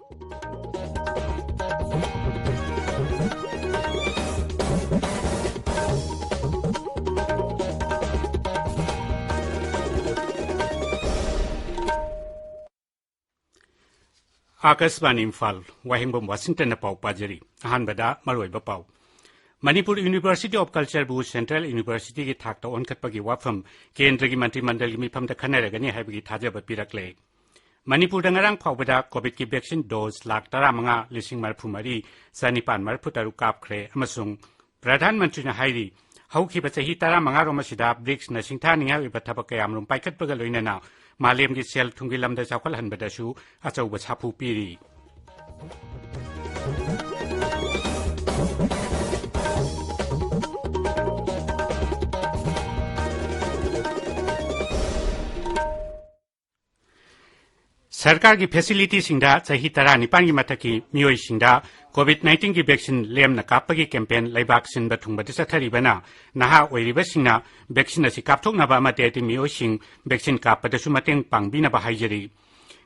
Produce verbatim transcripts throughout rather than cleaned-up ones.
ꯑꯥꯀꯥꯁꯕꯥꯅꯤ ꯏꯝꯐꯥꯜ, ꯋꯥꯍꯦꯡꯕꯝ ꯋꯥꯁꯤꯡꯇꯟꯅ ꯄꯥꯎ ꯄꯥꯖꯔꯤ꯫ ꯑꯍꯥꯟꯕꯗ ꯃꯔꯨꯑꯣꯏꯕ ꯄꯥꯎ꯫ ꯃꯅꯤꯄꯨꯔ University of Cultureꯕꯨ Central Universityꯒꯤ ꯊꯥꯛꯇ ꯑꯣꯟꯈꯠꯄꯒꯤ ꯋꯥꯐꯝ ꯀꯦꯟꯗ꯭ꯔꯒꯤ ꯃꯟꯇ꯭ꯔꯤ ꯃꯟꯗꯜꯒꯤ ꯃꯤꯐꯝꯗ ꯈꯟꯅꯔꯒꯅꯤ ꯍꯥꯏꯕꯒꯤ ꯊꯥꯖꯕ ꯄꯤꯔꯛꯂꯦ꯫ ꯃꯅꯤꯄꯨꯔꯗ ꯉꯔꯥꯡ ꯐꯥꯎꯕꯗ COVIDꯀꯤ vaccine dose ꯂꯥꯈ ꯇꯔꯥꯃꯉꯥ ꯂꯤꯁꯤꯡ ꯃꯔꯤꯐꯨ ꯃꯔꯤ ꯆꯅꯤꯄꯥꯟ ꯃꯔꯤꯐꯨ ꯇꯔꯨꯛ ꯀꯥꯞꯈ꯭ꯔꯦ ꯑꯃꯁꯨꯡ ꯄ꯭ꯔꯙꯥꯟ ꯃꯟꯇ꯭ꯔꯤꯅ ꯍꯥꯏꯔꯤ, ꯍꯧꯈꯤꯕ ꯆꯍꯤ ꯇꯔꯥꯃꯉꯥꯔꯣꯝ ꯑꯁꯤꯗ BRICSꯅ ꯁꯤꯡꯊꯥꯅꯤꯡꯉꯥꯏ ꯑꯣꯏꯕ ꯊꯕꯛ ꯀꯌꯥꯃꯔꯨꯝ ꯄꯥꯏꯈꯠꯄꯒ ꯂꯣꯏꯅꯅ ꯃꯥꯂꯦꯝꯒꯤ ꯁꯦꯜ ꯊꯨꯝꯒꯤ ꯂꯝꯗ ꯆꯥꯎꯈꯠꯍꯟꯕꯗꯁꯨ ꯑꯆꯧꯕ ꯁꯥꯐꯨ ꯄꯤꯔꯤ꯫ ꯁꯔꯀꯥꯔꯒꯤ facilityꯁꯤꯡꯗ ꯆꯍꯤ ꯇꯔꯥꯅꯤꯄꯥꯟꯒꯤ ꯃꯊꯛꯀꯤ ꯃꯤꯑꯣꯏꯁꯤꯡꯗ COVID nineteenꯒꯤ vaccine ꯂꯦꯝꯅ ꯀꯥꯞꯄꯒꯤ campaign ꯂꯩꯕꯥꯛ ꯁꯤꯟꯕ ꯊꯨꯡꯕꯗ ꯆꯠꯊꯔꯤꯕꯅ ꯅꯍꯥ ꯑꯣꯏꯔꯤꯕꯁꯤꯡꯅ vaccine ꯑꯁꯤ ꯀꯥꯞꯊꯣꯛꯅꯕ ꯑꯃꯗꯤ ꯑꯇꯩ ꯃꯤꯑꯣꯏꯁꯤꯡ vaccine ꯀꯥꯞꯄꯗꯁꯨ ꯃꯇꯦꯡ ꯄꯥꯡꯕꯤꯅꯕ ꯍꯥꯏꯖꯔꯤ꯫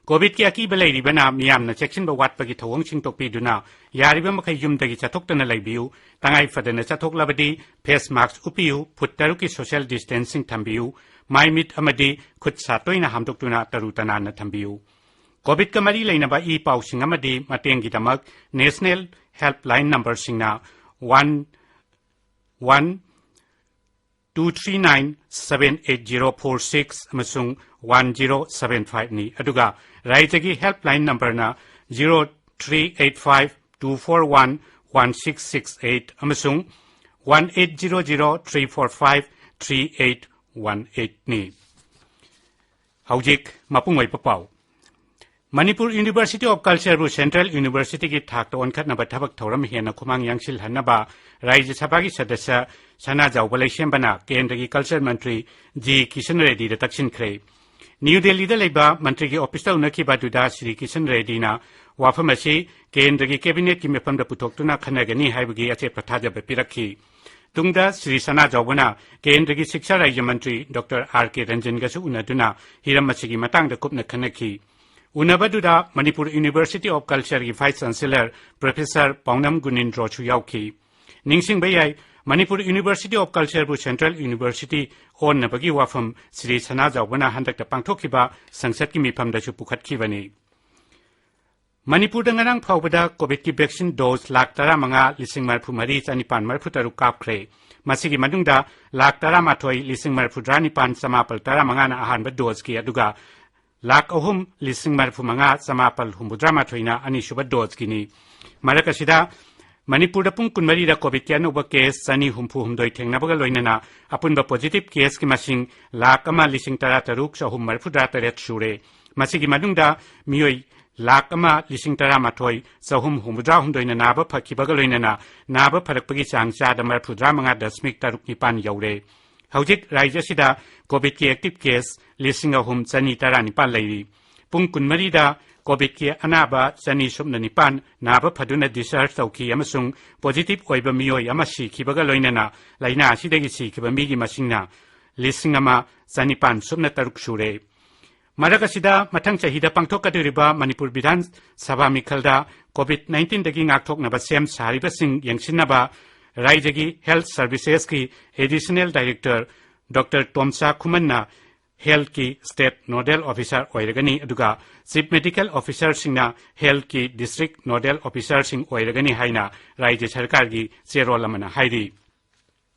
COVIDꯀꯤ ꯑꯀꯤꯕ ꯂꯩꯔꯤꯕꯅ ꯃꯤꯌꯥꯝꯅ ꯆꯦꯛꯁꯤꯟꯕ ꯋꯥꯠꯄꯒꯤ ꯊꯧꯑꯣꯡꯁꯤꯡ ꯇꯣꯛꯄꯤꯗꯨꯅ ꯌꯥꯔꯤꯕ ꯃꯈꯩ ꯌꯨꯝꯗꯒꯤ ꯆꯠꯊꯣꯛꯇꯅ ꯂꯩꯕꯤꯌꯨ꯫ ꯇꯉꯥꯏ ꯐꯗꯅ ꯆꯠꯊꯣꯛꯂꯕꯗꯤ face mask ꯎꯞꯄꯤꯌꯨ, ꯐꯨꯠ ꯇꯔꯨꯛꯀꯤ social distancing ꯊꯝꯕꯤꯌꯨ, ꯃꯥꯏ ꯃꯤꯠ ꯑꯃꯗꯤ ꯈꯨꯠ ꯁꯥ ꯇꯣꯏꯅ ꯍꯥꯝꯗꯣꯛꯇꯨꯅ ꯇꯔꯨ ꯇꯅꯥꯟꯅ ꯊꯝꯕꯤꯌꯨ꯫ COVIDꯀ ꯃꯔꯤ ꯂꯩꯅꯕ ꯏ ꯄꯥꯎꯁꯤꯡ ꯑꯃꯗꯤ ꯃꯇꯦꯡꯒꯤꯗꯃꯛ National Helpline numberꯁꯤꯡꯅ one one two three nine seven eight zero four six ꯑꯃꯁꯨꯡ one zero seven five ꯅꯤ꯫ ꯑꯗꯨꯒ ꯔꯥꯏꯖ꯭ꯌꯒꯤ helpline numberꯅ zero three eight five two four one one six six eight ꯑꯃꯁꯨꯡ one eight zero zero three four five three eight one eight ꯅꯤ꯫ ꯍꯧꯖꯤꯛ ꯃꯄꯨꯡ ꯑꯣꯏꯕ ꯄꯥꯎ꯫ ꯃꯅꯤꯄꯨꯔ University of Cultureꯕꯨ Central Universityꯒꯤ ꯊꯥꯛꯇ ꯑꯣꯟꯈꯠꯅꯕ ꯊꯕꯛ ꯊꯧꯔꯝ ꯍꯦꯟꯅ ꯈꯨꯃꯥꯡ ꯌꯥꯡꯁꯤꯜꯍꯟꯅꯕ ꯔꯥꯖ꯭ꯌ ꯁꯚꯥꯒꯤ ꯁꯗꯁ꯭ꯌ ꯁꯅꯥꯖꯥꯎꯕ ꯂꯩꯁꯦꯝꯕꯅ ꯀꯦꯟꯗ꯭ꯔꯒꯤ culture ꯃꯟꯇ꯭ꯔꯤ ꯖꯤ ꯀꯤꯁꯟ ꯔꯦꯗꯤꯗ ꯇꯛꯁꯤꯟꯈ꯭ꯔꯦ꯫ ꯅ꯭ꯌꯨ ꯗꯦꯜꯂꯤꯗ ꯂꯩꯕ ꯃꯟꯇ꯭ꯔꯤꯒꯤ ꯑꯣꯐꯤꯁꯇ ꯎꯅꯈꯤꯕ ꯑꯗꯨꯗ ꯁ꯭ꯔꯤ ꯀꯤꯁꯟ ꯔꯦꯗꯤꯅ ꯋꯥꯐꯝ ꯑꯁꯤ ꯀꯦꯟꯗ꯭ꯔꯒꯤ ꯀꯦꯕꯤꯅꯦꯠꯀꯤ ꯃꯤꯐꯝꯗ ꯄꯨꯊꯣꯛꯇꯨꯅ ꯈꯟꯅꯒꯅꯤ ꯍꯥꯏꯕꯒꯤ ꯑꯆꯦꯠꯄ ꯊꯥꯖꯕ ꯄꯤꯔꯛꯈꯤ꯫ ꯇꯨꯡꯗ ꯁ꯭ꯔꯤ ꯁꯅꯥꯖꯥꯎꯕꯅ ꯀꯦꯟꯗ꯭ꯔꯒꯤ ꯁꯤꯛꯁꯥ ꯔꯥꯖ꯭ꯌ ꯃꯟꯇ꯭ꯔꯤ ꯗꯣꯛꯇꯔ ꯑꯥꯔ ꯀꯦ ꯔꯟꯖꯟꯒꯁꯨ ꯎꯅꯗꯨꯅ ꯍꯤꯔꯝ ꯑꯁꯤꯒꯤ ꯃꯇꯥꯡꯗ ꯀꯨꯞꯅ ꯈꯟꯅꯈꯤ꯫ ꯎꯅꯕꯗꯨꯗ Manipur University of Cultureꯒꯤ Vice Chancellor Professor ꯄꯥꯎꯅꯝ ꯒꯨꯅꯤꯟꯗ꯭ꯔꯣꯁꯨ ꯌꯥꯎꯈꯤ꯫ ꯅꯤꯡꯁꯤꯡꯕ ꯌꯥꯏ, Manipur University of Cultureꯕꯨ Central University ꯑꯣꯟꯅꯕꯒꯤ ꯋꯥꯐꯝ ꯁ꯭ꯔꯤ ꯁꯅꯥꯖꯥꯎꯕꯅ ꯍꯟꯗꯛꯇ ꯄꯥꯡꯊꯣꯛꯈꯤꯕ ꯁꯪꯁꯠꯀꯤ ꯃꯤꯐꯝꯗꯁꯨ ꯄꯨꯈꯠꯈꯤꯕꯅꯤ꯫ ꯃꯅꯤꯄꯨꯔꯗ ꯉꯔꯥꯡ ꯐꯥꯎꯕꯗ ꯀꯣꯚꯤꯗꯀꯤ vaccine dose ꯂꯥꯈ ꯇꯔꯥꯃꯉꯥ ꯂꯤꯁꯤꯡ ꯃꯔꯤꯐꯨ ꯃꯔꯤ ꯆꯅꯤꯄꯥꯟ ꯃꯔꯤꯐꯨ ꯇꯔꯨꯛ ꯀꯥꯞꯈ꯭ꯔꯦ꯫ ꯃꯁꯤꯒꯤ ꯃꯅꯨꯡꯗ ꯂꯥꯈ ꯇꯔꯥꯃꯥꯊꯣꯏ ꯂꯤꯁꯤꯡ ꯃꯔꯤꯐꯨ ꯇꯔꯥꯅꯤꯄꯥꯟ ꯆꯃꯥꯄꯜ ꯇꯔꯥꯃꯉꯥꯅ ꯑꯍꯥꯟꯕ doseꯀꯤ, ꯑꯗꯨꯒ ꯂꯥꯈ ꯑꯍꯨꯝ ꯂꯤꯁꯤꯡ ꯃꯔꯤꯐꯨ ꯃꯉꯥ ꯆꯃꯥꯄꯜ ꯍꯨꯝꯐꯨꯇꯔꯥꯃꯥꯊꯣꯏꯅ ꯑꯅꯤꯁꯨꯕ doseꯀꯤꯅꯤ꯫ ꯃꯔꯛ ꯑꯁꯤꯗ ꯃꯅꯤꯄꯨꯔꯗ ꯄꯨꯡ ꯀꯨꯟꯃꯔꯤꯗ ꯀꯣꯚꯤꯗꯀꯤ ꯑꯅꯧꯕ case ꯆꯅꯤ ꯍꯨꯝꯐꯨ ꯍꯨꯝꯗꯣꯏ ꯊꯦꯡꯅꯕꯒ ꯂꯣꯏꯅꯅ ꯑꯄꯨꯟꯕ positive caseꯀꯤ ꯃꯁꯤꯡ ꯂꯥꯈ ꯑꯃ ꯂꯤꯁꯤꯡ ꯇꯔꯥ ꯇꯔꯨꯛ ꯆꯍꯨꯝ ꯃꯔꯤꯐꯨꯇꯔꯥ ꯇꯔꯦꯠ ꯁꯨꯔꯦ꯫ ꯃꯁꯤꯒꯤ ꯃꯅꯨꯡꯗ ꯃꯤꯑꯣꯏ ꯂꯥꯈ ꯑꯃ ꯂꯤꯁꯤꯡ ꯇꯔꯥꯃꯥꯊꯣꯏ ꯆꯍꯨꯝ ꯍꯨꯝꯐꯨꯇꯔꯥ ꯍꯨꯝꯗꯣꯏꯅ ꯅꯥꯕ ꯐꯈꯤꯕꯒ ꯂꯣꯏꯅꯅ ꯅꯥꯕ ꯐꯔꯛꯄꯒꯤ ꯆꯥꯡ ꯆꯥꯗ ꯃꯔꯤꯐꯨꯇꯔꯥ ꯃꯉꯥ ꯗꯁꯃꯤꯛ ꯇꯔꯨꯛ ꯅꯤꯄꯥꯟ ꯌꯧꯔꯦ꯫ ꯍꯧꯖꯤꯛ ꯔꯥꯖ꯭ꯌ ꯑꯁꯤꯗ ꯀꯣꯚꯤꯗꯀꯤ active case ꯂꯤꯁꯤꯡ ꯑꯍꯨꯝ ꯆꯅꯤ ꯇꯔꯥꯅꯤꯄꯥꯟ ꯂꯩꯔꯤ꯫ ꯄꯨꯡ ꯀꯨꯟꯃꯔꯤꯗ ꯀꯣꯚꯤꯗꯀꯤ ꯑꯅꯥꯕ ꯆꯅꯤ ꯁꯨꯞꯅ ꯅꯤꯄꯥꯟ ꯅꯥꯕ ꯐꯗꯨꯅ discharge ꯇꯧꯈꯤ ꯑꯃꯁꯨꯡ positive ꯑꯣꯏꯕ ꯃꯤꯑꯣꯏ ꯑꯃ ꯁꯤꯈꯤꯕꯒ ꯂꯣꯏꯅꯅ ꯂꯥꯏꯅꯥ ꯑꯁꯤꯗꯒꯤ ꯁꯤꯈꯤꯕ ꯃꯤꯒꯤ ꯃꯁꯤꯡꯅ ꯂꯤꯁꯤꯡ ꯑꯃ ꯆꯅꯤꯄꯥꯟ ꯁꯨꯞꯅ ꯇꯔꯨꯛ ꯁꯨꯔꯦ꯫ ꯃꯔꯛ ꯑꯁꯤꯗ ꯃꯊꯪ ꯆꯍꯤꯗ ꯄꯥꯡꯊꯣꯛꯀꯗꯧꯔꯤꯕ ꯃꯅꯤꯄꯨꯔ ꯕꯤꯙꯥꯟ ꯁꯚꯥ ꯃꯤꯈꯜꯗ ꯀꯣꯚꯤꯗ ꯅꯥꯏꯟꯇꯤꯟꯗꯒꯤ ꯉꯥꯛꯊꯣꯛꯅꯕ ꯁꯦꯝ ꯁꯥꯔꯤꯕꯁꯤꯡ ꯌꯦꯡꯁꯤꯟꯅꯕ ꯔꯥꯏꯖ꯭ꯌꯒꯤ Health Servicesꯀꯤ Additional Director Doctor ꯇꯣꯝꯆꯥ ꯈꯨꯃꯟꯅ healthꯀꯤ state nodal officer ꯑꯣꯏꯔꯒꯅꯤ, ꯑꯗꯨꯒ Chief Medical Officerꯁꯤꯡꯅ healthꯀꯤ district nodal officerꯁꯤꯡ ꯑꯣꯏꯔꯒꯅꯤ ꯍꯥꯏꯅ ꯔꯥꯏꯖ꯭ꯌ ꯁꯔꯀꯥꯔꯒꯤ ꯆꯦꯔꯣꯜ ꯑꯃꯅ ꯍꯥꯏꯔꯤ꯫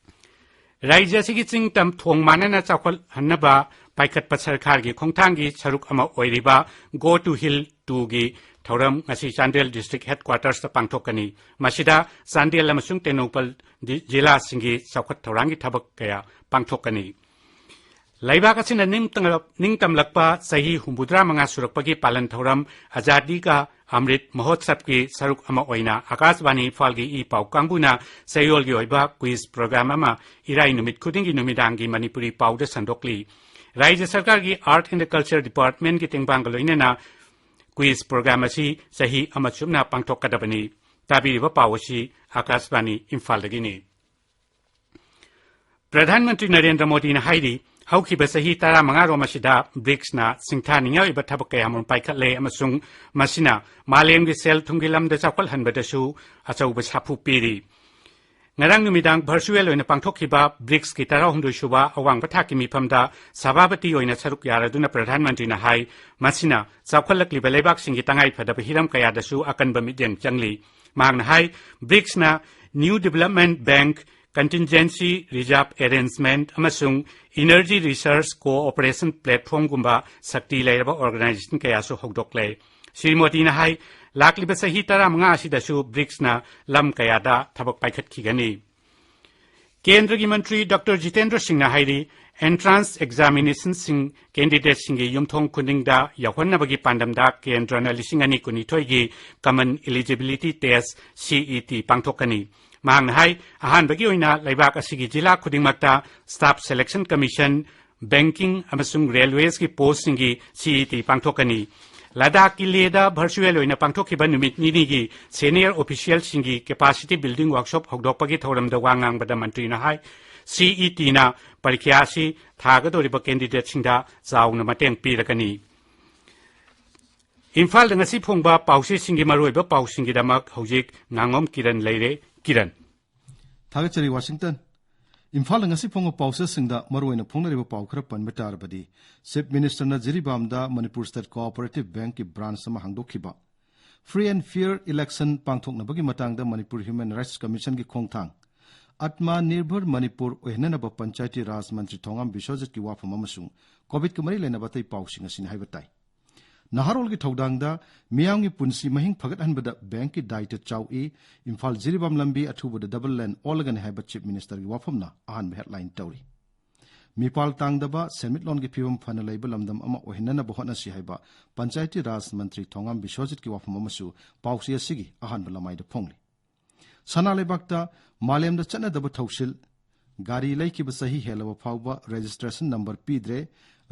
ꯔꯥꯏꯖ꯭ꯌ ꯑꯁꯤꯒꯤ ꯆꯤꯡ ꯇꯝ ꯊꯣꯡ ꯃꯥꯟꯅꯅ ꯆꯥꯎꯈꯠꯍꯟꯅꯕ ꯄꯥꯏꯈꯠꯄ ꯁꯔꯀꯥꯔꯒꯤ ꯈꯣꯡꯊꯥꯡꯒꯤ ꯁꯔꯨꯛ ꯑꯃ ꯑꯣꯏꯔꯤꯕ Go to Hill twoꯒꯤ ꯊꯧꯔꯝ ꯉꯁꯤ ꯆꯥꯟꯗꯦꯜ district headquartersꯇ ꯄꯥꯡꯊꯣꯛꯀꯅꯤ꯫ ꯃꯁꯤꯗ ꯆꯥꯟꯗꯦꯜ ꯑꯃꯁꯨꯡ ꯇꯦꯡꯅꯧꯄꯜ ꯗꯤ-, ꯖꯤꯂꯥꯁꯤꯡꯒꯤ ꯆꯥꯎꯈꯠ ꯊꯧꯔꯥꯡꯒꯤ ꯊꯕꯛ ꯀꯌꯥ ꯄꯥꯡꯊꯣꯛꯀꯅꯤ꯫ ꯂꯩꯕꯥꯛ ꯑꯁꯤꯅ ꯅꯤꯡꯇꯝꯂꯛ-, ꯅꯤꯡꯇꯝꯂꯛꯄ ꯆꯍꯤ ꯍꯨꯝꯐꯨꯇꯔꯥ ꯃꯉꯥ ꯁꯨꯔꯛꯄꯒꯤ ꯄꯥꯂꯟ ꯊꯧꯔꯝ ꯑꯖꯥꯗꯤ ꯀꯥ ꯑꯃ꯭ꯔꯤꯠ ꯃꯍꯣꯠꯁꯕꯀꯤ ꯁꯔꯨꯛ ꯑꯃ ꯑꯣꯏꯅ ꯑꯥꯀꯥꯁꯕꯥꯅꯤ ꯏꯝꯐꯥꯜꯒꯤ ꯏ ꯄꯥꯎ ꯀꯥꯡꯕꯨꯅ ꯆꯌꯣꯜꯒꯤ ꯑꯣꯏꯕ quiz program ꯑꯃ ꯏꯔꯥꯏ ꯅꯨꯃꯤꯠ ꯈꯨꯗꯤꯡꯒꯤ ꯅꯨꯃꯤꯗꯥꯡꯒꯤ ꯃꯅꯤꯄꯨꯔꯤ ꯄꯥꯎꯗ ꯁꯟꯗꯣꯛꯂꯤ꯫ ꯔꯥꯏꯖ꯭ꯌ ꯁꯔꯀꯥꯔꯒꯤ Art and Culture Departmentꯀꯤ ꯇꯦꯡꯕꯥꯡꯒ ꯂꯣꯏꯅꯅ quiz program ꯑꯁꯤ ꯆꯍꯤ ꯑꯃ ꯆꯨꯞꯅ ꯄꯥꯡꯊꯣꯛꯀꯗꯕꯅꯤ꯫ ꯇꯥꯕꯤꯔꯤꯕ ꯄꯥꯎ ꯑꯁꯤ ꯑꯥꯀꯥꯁꯕꯥꯅꯤ ꯏꯝꯐꯥꯜꯗꯒꯤꯅꯤ꯫ ꯄ꯭ꯔꯙꯥꯟ ꯃꯟꯇ꯭ꯔꯤ ꯅꯔꯦꯟꯗ꯭ꯔ ꯃꯣꯗꯤꯅ ꯍꯥꯏꯔꯤ, ꯍꯧꯈꯤꯕ ꯆꯍꯤ ꯇꯔꯥꯃꯉꯥ ꯔꯣꯝ ꯑꯁꯤꯗ ꯕ꯭ꯔꯤꯛꯁꯅ ꯁꯤꯡꯊꯥꯅꯤꯡꯉꯥꯏ ꯑꯣꯏꯕ ꯊꯕꯛ ꯀꯌꯥꯃꯔꯨꯝ ꯄꯥꯏꯈꯠꯂꯦ ꯑꯃꯁꯨꯡ ꯃꯁꯤꯅ ꯃꯥꯂꯦꯝꯒꯤ ꯁꯦꯜ ꯊꯨꯝꯒꯤ ꯂꯝꯗ ꯆꯥꯎꯈꯠꯍꯟꯕꯗꯁꯨ ꯑꯆꯧꯕ ꯁꯥꯐꯨ ꯄꯤꯔꯤ꯫ ꯉꯔꯥꯡ ꯅꯨꯃꯤꯗꯥꯡ ꯚꯔꯆꯨꯋꯦꯜ ꯑꯣꯏꯅ ꯄꯥꯡꯊꯣꯛꯈꯤꯕ ꯕ꯭ꯔꯤꯛꯁꯀꯤ ꯇꯔꯥꯍꯨꯝꯗꯣꯏ ꯁꯨꯕ ꯑꯋꯥꯡꯕ ꯊꯥꯛꯀꯤ ꯃꯤꯐꯝꯗ ꯁꯚꯥꯄꯇꯤ ꯑꯣꯏꯅ ꯁꯔꯨꯛ ꯌꯥꯔꯗꯨꯅ ꯄ꯭ꯔꯙꯥꯟ ꯃꯟꯇ꯭ꯔꯤꯅ ꯍꯥꯏ, ꯃꯁꯤꯅ ꯆꯥꯎꯈꯠꯂꯛꯂꯤꯕ ꯂꯩꯕꯥꯛꯁꯤꯡꯒꯤ ꯇꯉꯥꯏ ꯐꯗꯕ ꯍꯤꯔꯝ ꯀꯌꯥꯗꯁꯨ ꯑꯀꯟꯕ ꯃꯤꯠꯌꯦꯡ ꯆꯪꯂꯤ꯫ ꯃꯍꯥꯛꯅ ꯍꯥꯏ, ꯕ꯭ꯔꯤꯛꯁꯅ New Development Bank, Contingency Reserve Arrangement ꯑꯃꯁꯨꯡ Energy Research Cooperation Platformꯒꯨꯝꯕ ꯁꯛꯇꯤ ꯂꯩꯔꯕ organization ꯀꯌꯥꯁꯨ ꯍꯧꯗꯣꯛꯂꯦ꯫ ꯁ꯭ꯔꯤ ꯃꯣꯗꯤꯅ ꯍꯥꯏ, ꯂꯥꯛꯂꯤꯕ ꯆꯍꯤ ꯇꯔꯥꯃꯉꯥ ꯑꯁꯤꯗꯁꯨ ꯕ꯭ꯔꯤꯛꯁꯅ ꯂꯝ ꯀꯌꯥꯗ ꯊꯕꯛ ꯄꯥꯏꯈꯠꯈꯤꯒꯅꯤ꯫ ꯀꯦꯟꯗ꯭ꯔꯒꯤ ꯃꯟꯇ꯭ꯔꯤ ꯗꯣꯛꯇꯔ ꯖꯤꯇꯦꯟꯗ꯭ꯔ ꯁꯤꯡꯅ ꯍꯥꯏꯔꯤ, entrance examinationꯁꯤꯡ candidateꯁꯤꯡꯒꯤ ꯌꯨꯝꯊꯣꯡ ꯈꯨꯗꯤꯡꯗ ꯌꯧꯍꯟꯅꯕꯒꯤ ꯄꯥꯟꯗꯝꯗ ꯀꯦꯟꯗ꯭ꯔꯅ ꯂꯤꯁꯤꯡ ꯑꯅꯤ ꯀꯨꯟꯅꯤꯊꯣꯏꯒꯤ Common Eligibility Test, CET, ꯄꯥꯡꯊꯣꯛꯀꯅꯤ꯫ ꯃꯍꯥꯛꯅ ꯍꯥꯏ, ꯑꯍꯥꯟꯕꯒꯤ ꯑꯣꯏꯅ ꯂꯩꯕꯥꯛ ꯑꯁꯤꯒꯤ ꯖꯤꯂꯥ ꯈꯨꯗꯤꯡꯃꯛꯇ Staff Selection Commission, banking ꯑꯃꯁꯨꯡ railwaysꯀꯤ postꯁꯤꯡꯒꯤ CET ꯄꯥꯡꯊꯣꯛꯀꯅꯤ꯫ ꯂꯗꯥꯈꯀꯤ ꯂꯦꯗ ꯚꯔꯆꯨꯋꯦꯜ ꯑꯣꯏꯅ ꯄꯥꯡꯊꯣꯛꯈꯤꯕ ꯅꯨꯃꯤꯠ ꯅꯤꯅꯤꯒꯤ senior officialꯁꯤꯡꯒꯤ capacity building workshop ꯍꯧꯗꯣꯛꯄꯒꯤ ꯊꯧꯔꯝꯗ ꯋꯥ ꯉꯥꯡꯕꯗ ꯃꯟꯇ꯭ꯔꯤꯅ ꯍꯥꯏ, CETꯅ ꯄꯔꯤꯈ꯭ꯌꯥ ꯑꯁꯤ ꯊꯥꯒꯗꯧꯔꯤꯕ candidateꯁꯤꯡꯗ ꯆꯥꯎꯅ ꯃꯇꯦꯡ ꯄꯤꯔꯒꯅꯤ꯫ ꯏꯝꯐꯥꯜꯗ ꯉꯁꯤ ꯐꯣꯡꯕ ꯄꯥꯎꯆꯦꯁꯤꯡꯒꯤ ꯃꯔꯨꯑꯣꯏꯕ ꯄꯥꯎꯁꯤꯡꯒꯤꯗꯃꯛ ꯍꯧꯖꯤꯛ ꯉꯥꯉꯣꯝ ꯀꯤꯔꯟ ꯂꯩꯔꯦ꯫ ꯀꯤꯔꯟ꯫ ꯊꯥꯒꯠꯆꯔꯤ, ꯋꯥꯁꯤꯡꯇꯟ꯫ ꯏꯝꯐꯥꯜꯗ ꯉꯁꯤ ꯐꯣꯡꯕ ꯄꯥꯎꯆꯦꯁꯤꯡꯗ ꯃꯔꯨꯑꯣꯏꯅ ꯐꯣꯡꯅꯔꯤꯕ ꯄꯥꯎ ꯈꯔ ꯄꯟꯕ ꯇꯥꯔꯕꯗꯤ, ꯆꯤꯐ ꯃꯤꯅꯤꯁꯇꯔꯅ ꯖꯤꯔꯤꯕꯥꯝꯗ ꯃꯅꯤꯄꯨꯔ ꯁ꯭ꯇꯦꯠ ꯀꯣꯑꯣꯄꯔꯦꯇꯤꯚ ꯕꯦꯡꯛꯀꯤ ꯕ꯭ꯔꯥꯟꯆ ꯑꯃ ꯍꯥꯡꯗꯣꯛꯈꯤꯕ, ꯐ꯭ꯔꯤ ꯑꯦꯟ ꯐꯤꯌꯔ ꯏꯂꯦꯛꯁꯟ ꯄꯥꯡꯊꯣꯛꯅꯕꯒꯤ ꯃꯇꯥꯡꯗ ꯃꯅꯤꯄꯨꯔ ꯍ꯭ꯌꯨꯃꯦꯟ ꯔꯥꯏꯠꯁ ꯀꯃꯤꯁꯟꯒꯤ ꯈꯣꯡꯊꯥꯡ, ꯑꯠꯃꯥ ꯅꯤꯔꯚꯔ ꯃꯅꯤꯄꯨꯔ ꯑꯣꯏꯍꯟꯅꯅꯕ ꯄꯟꯆꯥꯌꯇꯤ ꯔꯥꯖ ꯃꯟꯇ꯭ꯔꯤ ꯊꯣꯉꯥꯝ ꯕꯤꯁ꯭ꯋꯖꯤꯠꯀꯤ ꯋꯥꯐꯝ ꯑꯃꯁꯨꯡ ꯀꯣꯚꯤꯗꯀ ꯃꯔꯤ ꯂꯩꯅꯕ ꯑꯇꯩ ꯄꯥꯎꯁꯤꯡ ꯑꯁꯤꯅꯤ ꯍꯥꯏꯕ ꯇꯥꯏ꯫ ꯅꯍꯥꯔꯣꯜꯒꯤ ꯊꯧꯗꯥꯡꯗ ꯃꯤꯌꯥꯝꯒꯤ ꯄꯨꯟꯁꯤ ꯃꯍꯤꯡ ꯐꯒꯠꯍꯟꯕꯗ ꯕꯦꯡꯛꯀꯤ ꯗꯥꯏꯇ ꯆꯥꯎꯏ, ꯏꯝꯐꯥꯜ ꯖꯤꯔꯤꯕꯥꯝ ꯂꯝꯕꯤ ꯑꯊꯨꯕꯗ ꯗꯕꯜ ꯂꯦꯟ ꯑꯣꯜꯂꯒꯅꯤ ꯍꯥꯏꯕ ꯆꯤꯐ ꯃꯤꯅꯤꯁꯇꯔꯒꯤ ꯋꯥꯐꯝꯅ ꯑꯍꯥꯟꯕ ꯍꯦꯗꯂꯥꯏꯟ ꯇꯧꯔꯤ꯫ ꯃꯤꯄꯥꯜ ꯇꯥꯡꯗꯕ, ꯁꯦꯟꯃꯤꯠꯂꯣꯟꯒꯤ ꯐꯤꯕꯝ ꯐꯅ ꯂꯩꯕ ꯂꯝꯗꯝ ꯑꯃ ꯑꯣꯏꯍꯟꯅꯅꯕ ꯍꯣꯠꯅꯁꯤ ꯍꯥꯏꯕ ꯄꯟꯆꯥꯌꯇꯤ ꯔꯥꯖ ꯃꯟꯇ꯭ꯔꯤ ꯊꯣꯉꯥꯝ ꯕꯤꯁ꯭ꯋꯖꯤꯠꯀꯤ ꯋꯥꯐꯝ ꯑꯃꯁꯨ ꯄꯥꯎꯆꯦ ꯑꯁꯤꯒꯤ ꯑꯍꯥꯟꯕ ꯂꯃꯥꯏꯗ ꯐꯣꯡꯂꯤ꯫ ꯁꯅꯥ ꯂꯩꯕꯥꯛꯇ ꯃꯥꯂꯦꯝꯗ ꯆꯠꯅꯗꯕ ꯊꯧꯁꯤꯜ, ꯒꯥꯔꯤ ꯂꯩꯈꯤꯕ ꯆꯍꯤ ꯍꯦꯜꯂꯕ ꯐꯥꯎꯕ ꯔꯦꯖꯤꯁꯇ꯭ꯔꯦꯁꯟ ꯅꯝꯕꯔ ꯄꯤꯗ꯭ꯔꯦ,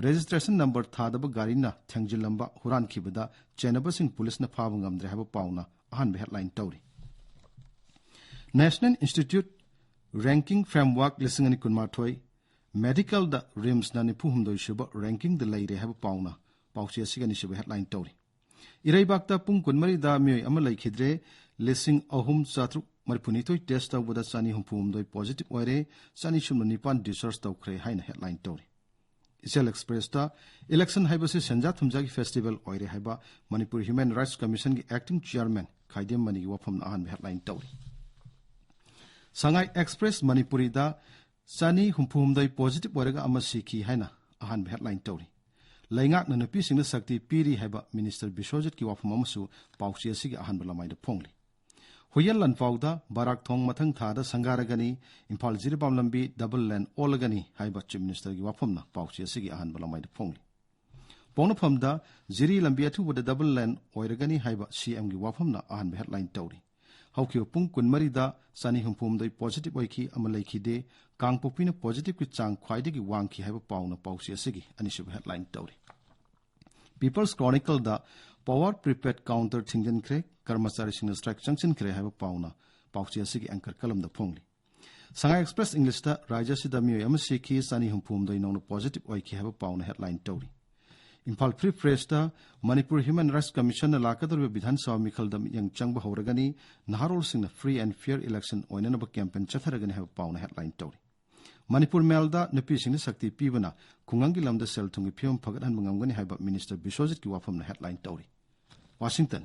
ꯔꯦꯖꯤꯁꯇ꯭ꯔꯦꯁꯟ ꯅꯝꯕꯔ ꯊꯥꯗꯕ ꯒꯥꯔꯤꯅ ꯊꯦꯡꯖꯤꯜꯂꯝꯕ, ꯍꯨꯔꯥꯟꯈꯤꯕꯗ ꯆꯦꯟꯅꯕꯁꯤꯡ ꯄꯨꯂꯤꯁꯅ ꯐꯥꯕ ꯉꯝꯗ꯭ꯔꯦ ꯍꯥꯏꯕ ꯄꯥꯎꯅ ꯑꯍꯥꯟꯕ ꯍꯦꯗꯂꯥꯏꯟ ꯇꯧꯔꯤ꯫ National Institute Ranking Framework ꯂꯤꯁꯤꯡ ꯑꯅꯤ ꯀꯨꯟꯃꯥꯊꯣꯏ, ꯃꯦꯗꯤꯀꯦꯜꯗ ꯔꯤꯝꯁꯅ ꯅꯤꯐꯨ ꯍꯨꯝꯗꯣꯏ ꯁꯨꯕ ꯔꯦꯡꯀꯤꯡꯗ ꯂꯩꯔꯦ ꯍꯥꯏꯕ ꯄꯥꯎꯅ ꯄꯥꯎꯆꯦ ꯑꯁꯤꯒꯤ ꯑꯅꯤꯁꯨꯕ ꯍꯦꯗꯂꯥꯏꯟ ꯇꯧꯔꯤ꯫ ꯏꯔꯩꯕꯥꯛꯇ ꯄꯨꯡ ꯀꯨꯟꯃꯔꯤꯗ ꯃꯤꯑꯣꯏ ꯑꯃ ꯂꯩꯈꯤꯗ꯭ꯔꯦ, ꯂꯤꯁꯤꯡ ꯑꯍꯨꯝ ꯆꯥꯇ꯭ꯔꯨꯛ ꯃꯔꯤꯐꯨꯅꯤꯊꯣꯏ ꯇꯦꯁ ꯇꯧꯕꯗ ꯆꯅꯤ ꯍꯨꯝꯐꯨ ꯍꯨꯝꯗꯣꯏ ꯄꯣꯖꯤꯇꯤꯚ ꯑꯣꯏꯔꯦ, ꯆꯅꯤ ꯁꯨꯞꯅ ꯅꯤꯄꯥꯟ ꯗꯤꯁꯆꯥꯔꯖ ꯇꯧꯈ꯭ꯔꯦ ꯍꯥꯏꯅ ꯍꯦꯗꯂꯥꯏꯟ ꯇꯧꯔꯤ꯫ ꯏꯆꯦꯜ ꯑꯦꯛꯁꯄ꯭ꯔꯦꯁꯇ ꯏꯂꯦꯛꯁꯟ ꯍꯥꯏꯕꯁꯤ ꯁꯦꯟꯖꯥ ꯊꯨꯝꯖꯥꯒꯤ ꯐꯦꯁꯇꯤꯚꯦꯜ ꯑꯣꯏꯔꯦ ꯍꯥꯏꯕ ꯃꯅꯤꯄꯨꯔ ꯍ꯭ꯌꯨꯃꯦꯟ ꯔꯥꯏꯠꯁ ꯀꯃꯤꯁꯟꯒꯤ ꯑꯦꯛꯇꯤꯡ ꯆꯤꯌꯔꯃꯦꯟ ꯈꯥꯏꯗꯦꯝ ꯃꯅꯤꯒꯤ ꯋꯥꯐꯝꯅ ꯑꯍꯥꯟꯕ ꯍꯦꯗꯂꯥꯏꯟ ꯇꯧꯔꯤ꯫ ꯁꯉꯥꯏ ꯑꯦꯛꯁꯄ꯭ꯔꯦꯁ ꯃꯅꯤꯄꯨꯔꯤꯗ ꯆꯅꯤ ꯍꯨꯝꯐꯨ ꯍꯨꯝꯗꯣꯏ ꯄꯣꯖꯤꯇꯤꯚ ꯑꯣꯏꯔꯒ ꯑꯃ ꯁꯤꯈꯤ ꯍꯥꯏꯅ ꯑꯍꯥꯟꯕ ꯍꯦꯗꯂꯥꯏꯟ ꯇꯧꯔꯤ꯫ ꯂꯩꯉꯥꯛꯅ ꯅꯨꯄꯤꯁꯤꯡꯗ ꯁꯛꯇꯤ ꯄꯤꯔꯤ ꯍꯥꯏꯕ ꯃꯤꯅꯤꯁꯇꯔ ꯕꯤꯁ꯭ꯋꯖꯤꯠꯀꯤ ꯋꯥꯐꯝ ꯑꯃꯁꯨ ꯄꯥꯎꯆꯦ ꯑꯁꯤꯒꯤ ꯑꯍꯥꯟꯕ ꯂꯃꯥꯏꯗ ꯐꯣꯡꯂꯤ꯫ ꯍꯨꯏꯌꯦꯟ ꯂꯥꯟꯐꯥꯎꯗ ꯕꯔꯥꯛ ꯊꯣꯡ ꯃꯊꯪ ꯊꯥꯗ ꯁꯪꯒꯥꯔꯒꯅꯤ, ꯏꯝꯐꯥꯜ ꯖꯤꯔꯤꯕꯥꯝ ꯂꯝꯕꯤ ꯗꯕꯜ ꯂꯦꯟ ꯑꯣꯜꯂꯒꯅꯤ ꯍꯥꯏꯕ ꯆꯤꯐ ꯃꯤꯅꯤꯁꯇꯔꯒꯤ ꯋꯥꯐꯝꯅ ꯄꯥꯎꯆꯦ ꯑꯁꯤꯒꯤ ꯑꯍꯥꯟꯕ ꯂꯃꯥꯏꯗ ꯐꯣꯡꯂꯤ꯫ ꯄꯣꯛꯅꯐꯝꯗ ꯖꯤꯔꯤ ꯂꯝꯕꯤ ꯑꯊꯨꯕꯗ ꯗꯕꯜ ꯂꯦꯟ ꯑꯣꯏꯔꯒꯅꯤ ꯍꯥꯏꯕ ꯁꯤꯑꯦꯝꯒꯤ ꯋꯥꯐꯝꯅ ꯑꯍꯥꯟꯕ ꯍꯦꯗꯂꯥꯏꯟ ꯇꯧꯔꯤ꯫ ꯍꯧꯈꯤꯕ ꯄꯨꯡ ꯀꯨꯟꯃꯔꯤꯗ ꯆꯅꯤ ꯍꯨꯝꯐꯨ ꯍꯨꯝꯗꯣꯏ ꯄꯣꯖꯤꯇꯤꯚ ꯑꯣꯏꯈꯤ, ꯑꯃ ꯂꯩꯈꯤꯗꯦ꯫ ꯀꯥꯡꯄꯣꯛꯄꯤꯅ ꯄꯣꯖꯤꯇꯤꯚꯀꯤ ꯆꯥꯡ ꯈ꯭ꯋꯥꯏꯗꯒꯤ ꯋꯥꯡꯈꯤ ꯍꯥꯏꯕ ꯄꯥꯎꯅ ꯄꯥꯎꯆꯦ ꯑꯁꯤꯒꯤ ꯑꯅꯤꯁꯨꯕ ꯍꯦꯗꯂꯥꯏꯟ ꯇꯧꯔꯤ꯫ ꯄꯤꯄꯜꯁ ꯀ꯭ꯔꯣꯅꯤꯀꯜꯗ ꯄꯋꯥꯔ ꯄ꯭ꯔꯤꯄꯦꯗ ꯀꯥꯎꯟꯇꯔ ꯊꯤꯡꯖꯤꯟꯈ꯭ꯔꯦ, ꯀꯔꯃꯆꯥꯔꯤꯁꯤꯡꯅ ꯁ꯭ꯇ꯭ꯔꯥꯏꯛ ꯆꯪꯁꯤꯟꯈ꯭ꯔꯦ ꯍꯥꯏꯕ ꯄꯥꯎꯅ ꯄꯥꯎꯆꯦ ꯑꯁꯤꯒꯤ ꯑꯦꯡꯀꯔ ꯀꯂꯝꯗ ꯐꯣꯡꯂꯤ꯫ ꯁꯉꯥꯏ ꯑꯦꯛꯁꯄ꯭ꯔꯦꯁ ꯏꯪꯂꯤꯁꯇ ꯔꯥꯖ꯭ꯌ ꯑꯁꯤꯗ ꯃꯤꯑꯣꯏ ꯑꯃ ꯁꯤꯈꯤ, ꯆꯅꯤ ꯍꯨꯝꯐꯨ ꯍꯨꯝꯗꯣꯏ ꯅꯧꯅ ꯄꯣꯖꯤꯇꯤꯚ ꯑꯣꯏꯈꯤ ꯍꯥꯏꯕ ꯄꯥꯎꯅ ꯍꯦꯗꯂꯥꯏꯟ ꯇꯧꯔꯤ꯫ ꯏꯝꯐꯥꯜ ꯐ꯭ꯔꯤ ꯄ꯭ꯔꯦꯁꯇ ꯃꯅꯤꯄꯨꯔ ꯍ꯭ꯌꯨꯃꯦꯟ ꯔꯥꯏꯠꯁ ꯀꯃꯤꯁꯟꯅ ꯂꯥꯛꯀꯗꯧꯔꯤꯕ ꯕꯤꯙꯥꯟ ꯁꯚꯥ ꯃꯤꯈꯜꯗ ꯃꯤꯠꯌꯦꯡ ꯆꯪꯕ ꯍꯧꯔꯒꯅꯤ, ꯅꯍꯥꯔꯣꯜꯁꯤꯡꯅ ꯐ꯭ꯔꯤ ꯑꯦꯟ ꯐꯤꯌꯔ ꯏꯂꯦꯛꯁꯟ ꯑꯣꯏꯅꯅꯕ ꯀꯦꯝꯄꯦꯟ ꯆꯠꯊꯔꯒꯅꯤ ꯍꯥꯏꯕ ꯄꯥꯎꯅ ꯍꯦꯗꯂꯥꯏꯟ ꯇꯧꯔꯤ꯫ ꯃꯅꯤꯄꯨꯔ ꯃꯦꯜꯗ ꯅꯨꯄꯤꯁꯤꯡꯗ ꯁꯛꯇꯤ ꯄꯤꯕꯅ ꯈꯨꯡꯒꯪꯒꯤ ꯂꯝꯗ ꯁꯦꯜ ꯊꯨꯝꯒꯤ ꯐꯤꯕꯝ ꯐꯒꯠꯍꯟꯕ ꯉꯝꯒꯅꯤ ꯍꯥꯏꯕ ꯃꯤꯅꯤꯁꯇꯔ ꯕꯤꯁ꯭ꯋꯖꯤꯠꯀꯤ ꯋꯥꯐꯝꯅ ꯍꯦꯗꯂꯥꯏꯟ ꯇꯧꯔꯤ꯫ ꯋꯥꯁꯤꯡꯇꯟ꯫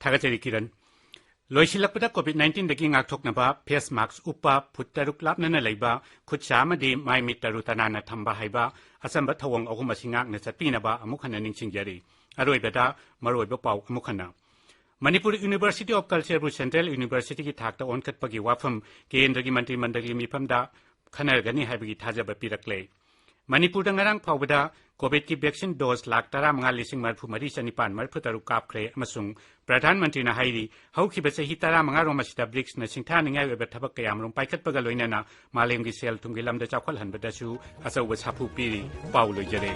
ꯊꯥꯒꯠꯆꯔꯤ ꯀꯤꯔꯟ꯫ ꯂꯣꯏꯁꯤꯜꯂꯛꯄꯗ ꯀꯣꯚꯤꯗ ꯅꯥꯏꯟꯇꯤꯟꯗꯒꯤ ꯉꯥꯛꯊꯣꯛꯅꯕ ꯐꯦꯁ ꯃꯥꯛꯁ ꯎꯞꯄ, ꯐꯨꯠ ꯇꯔꯨꯛ ꯂꯥꯞꯅꯅ ꯂꯩꯕ, ꯈꯨꯠ ꯁꯥ ꯑꯃꯗꯤ ꯃꯥꯏ ꯃꯤꯠ ꯇꯔꯨ ꯇꯅꯥꯟꯅ ꯊꯝꯕ ꯍꯥꯏꯕ ꯑꯆꯝꯕ ꯊꯧꯑꯣꯡ ꯑꯍꯨꯝ ꯑꯁꯤ ꯉꯥꯛꯅ ꯆꯠꯄꯤꯅꯕ ꯑꯃꯨꯛ ꯍꯟꯅ ꯅꯤꯡꯁꯤꯡꯖꯔꯤ꯫ ꯑꯔꯣꯏꯕꯗ ꯃꯔꯨꯑꯣꯏꯕ ꯄꯥꯎ ꯑꯃꯨꯛ ꯍꯟꯅ꯫ ꯃꯅꯤꯄꯨꯔ ꯌꯨꯅꯤꯚꯔꯁꯤꯇꯤ ꯑꯣꯐ ꯀꯜꯆꯔꯕꯨ ꯁꯦꯟꯇ꯭ꯔꯦꯜ ꯌꯨꯅꯤꯚꯔꯁꯤꯇꯤꯒꯤ ꯊꯥꯛꯇ ꯑꯣꯟꯈꯠꯄꯒꯤ ꯋꯥꯐꯝ ꯀꯦꯟꯗ꯭ꯔꯒꯤ ꯃꯟꯇ꯭ꯔꯤ ꯃꯟꯗꯜꯒꯤ ꯃꯤꯐꯝꯗ ꯈꯟꯅꯔꯒꯅꯤ ꯍꯥꯏꯕꯒꯤ ꯊꯥꯖꯕ ꯄꯤꯔꯛꯂꯦ꯫ ꯃꯅꯤꯄꯨꯔꯗ ꯉꯔꯥꯡ ꯐꯥꯎꯕꯗ ꯀꯣꯚꯤꯗꯀꯤ ꯚꯦꯛꯁꯤꯟ ꯗꯣꯁ ꯂꯥꯈ ꯇꯔꯥꯃꯉꯥ ꯂꯤꯁꯤꯡ ꯃꯔꯤꯐꯨ ꯃꯔꯤ ꯆꯅꯤꯄꯥꯟ ꯃꯔꯤꯐꯨ ꯇꯔꯨꯛ ꯀꯥꯞꯈ꯭ꯔꯦ ꯑꯃꯁꯨꯡ ꯄ꯭ꯔꯙꯥꯟ ꯃꯟꯇ꯭ꯔꯤꯅ ꯍꯥꯏꯔꯤ, ꯍꯧꯈꯤꯕ ꯆꯍꯤ ꯇꯔꯥꯃꯉꯥꯔꯣꯝ ꯑꯁꯤꯗ ꯕ꯭ꯔꯤꯛꯁꯅ ꯁꯤꯡꯊꯥꯅꯤꯡꯉꯥꯏ ꯑꯣꯏꯕ ꯊꯕꯛ ꯀꯌꯥꯃꯔꯨꯝ ꯄꯥꯏꯈꯠꯄꯒ ꯂꯣꯏꯅꯅ ꯃꯥꯂꯦꯝꯒꯤ ꯁꯦꯜ ꯊꯨꯝꯒꯤ ꯂꯝꯗ ꯆꯥꯎꯈꯠꯍꯟꯕꯗꯁꯨ ꯑꯆꯧꯕ ꯁꯥꯐꯨ ꯄꯤꯔꯤ꯫ ꯄꯥꯎ ꯂꯣꯏꯖꯔꯦ꯫